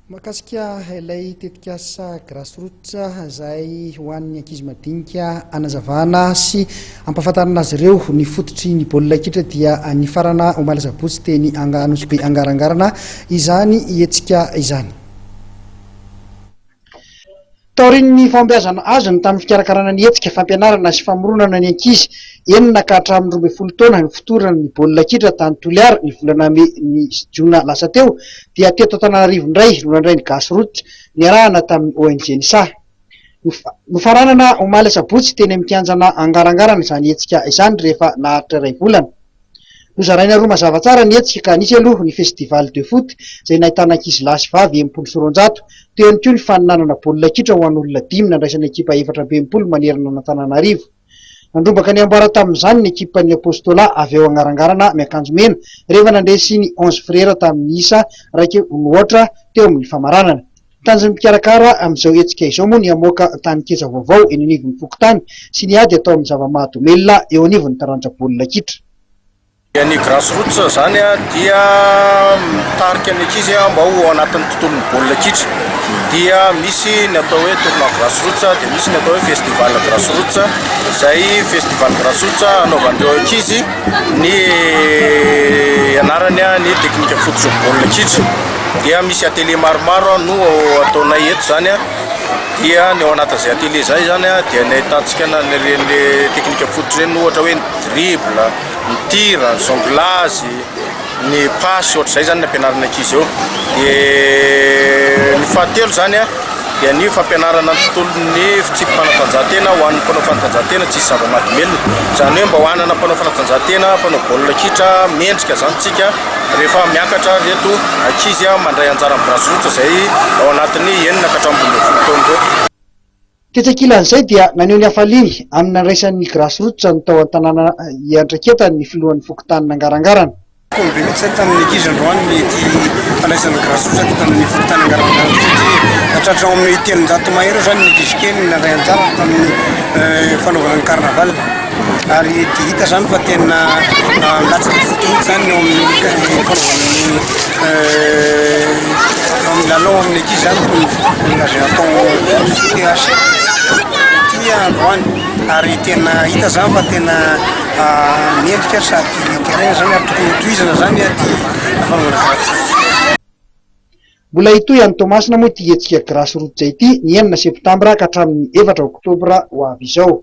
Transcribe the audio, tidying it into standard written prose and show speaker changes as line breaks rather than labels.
Mahakasika ilay tetikasa Grassroots izay ho an'ny ankizy madinika hanazavana sy hampahafantarana azy ireo ny fototry ny baolina kitra dia nifarana omaly asabotsy teny Anosibe Angarangarana izany hetsika izany. Taorian'ny fahombiazana azony tamin'ny fikarakarana ny hetsika fampianarana sy famoronana ny ankizy enina ka hatramin'ny 12 taona nifotorana ny baolina kitra tany Toliara ny volana mey sy jona lasa teo dia teto Antananarivo indray no nandray ny Gasy Route niarahana tamin'ny ONG Nisa. Nofaranana omaly asabotsy teny amin'ny kianjana Angarangarana izany hetsika izany rehefa naharitra iray volana. Nozaraina roa mazava tsara ny hetsika ka nisy aloha ny festival de foot izay nahitana ankizy lahy sy vavy 260, teo ihany koa ny faninanana baolina kitra ho an'olona dimy nandraisana ekipa 64 manerana an'Antananarivo. Nandrombaka ny amboara tamin'izany ny ekipan'ny Apostolat avy ao Angarangarana miakanjo mena rehefa nandresy ny Onze Frères tamin'ny isa iraika no aotra teo amin'ny famaranana. Tanjon'ny mpikarakara amin'izao hetsika izao moa ny hamoaka taninketsa vaovao eny anivon'ny fokontany sy ny ady atao amin'ny zava-mahadomelina eo anivon'ny taranja baolina kitra.
Ny Grassroots izany dia mitarika ny ankizy mba ho ao anatin'ny tontolon'ny baolina kitra. Dia misy ny atao hoe tournoi Grassroots, dia misy ny atao hoe festival Grassroots, izay festival Grassroots anaovan'ireo ankizy ny ianarany ny teknika fototry ny baolina kitra. Dia misy atelier maromaro no ataonay eto izany dia ny ao anatin'izay atelier izay izany dia ny ahitantsika an'ireny teknika fototra ireny ohatra hoe ny dribble, ny tir, ny jonglage, ny passe ohatr'izay izany ny ampianarina ankizy eo. Dia ny fahatelo izany dia ny fampianarana ny tontolon'ny fitsipi-panatanjahantena ho an'ny mpanao fanatanjahantena tsisy zava-mahadomelina. Izany hoe mba ho hanana mpanao fanatanjahantena, mpanao baolina kitra mendrika izany tsika. Rehefa miakatra ireto ankizy mandray anjara amin'ny Grassroots izay ao anatin'ny enina ka hatramin'ny 12 taona ireo.
Tetsy ankilan'izay dia naneho ny hafaliany amin'ny nandraisan'ny Grassroots ny tao an-tanàna iandraiketany ny filohan'ny fokontanin'Angarangarana.
Kony be mihitsy zay tamin'ny ankizy androany ny ity fandraisana Grassroots teto amin'ny fokontany Angarangarana ity satria nahatratra ao amin'ny 300 mahery eo zany ny ankizy kely nandray anjara tamin'ny fanaovana ny carnaval. Ary dia hita izany fa tena milatsaka ifotony mihitsy izany eo amin'ny fanaovana ny eo amin'ny lalao amin'ny ankizy izany toy ny izay atao CTH ity androany ary tena hita izany fa tena mendrika sady terrain izany ary tokony hotohizana izany ity fanaovana karaha ity.
Mbola hitohy any Toamasina moa ity hetsika Grassroots ity ny enina septambra ka hatramin'ny efatra oktobra ho avy izao.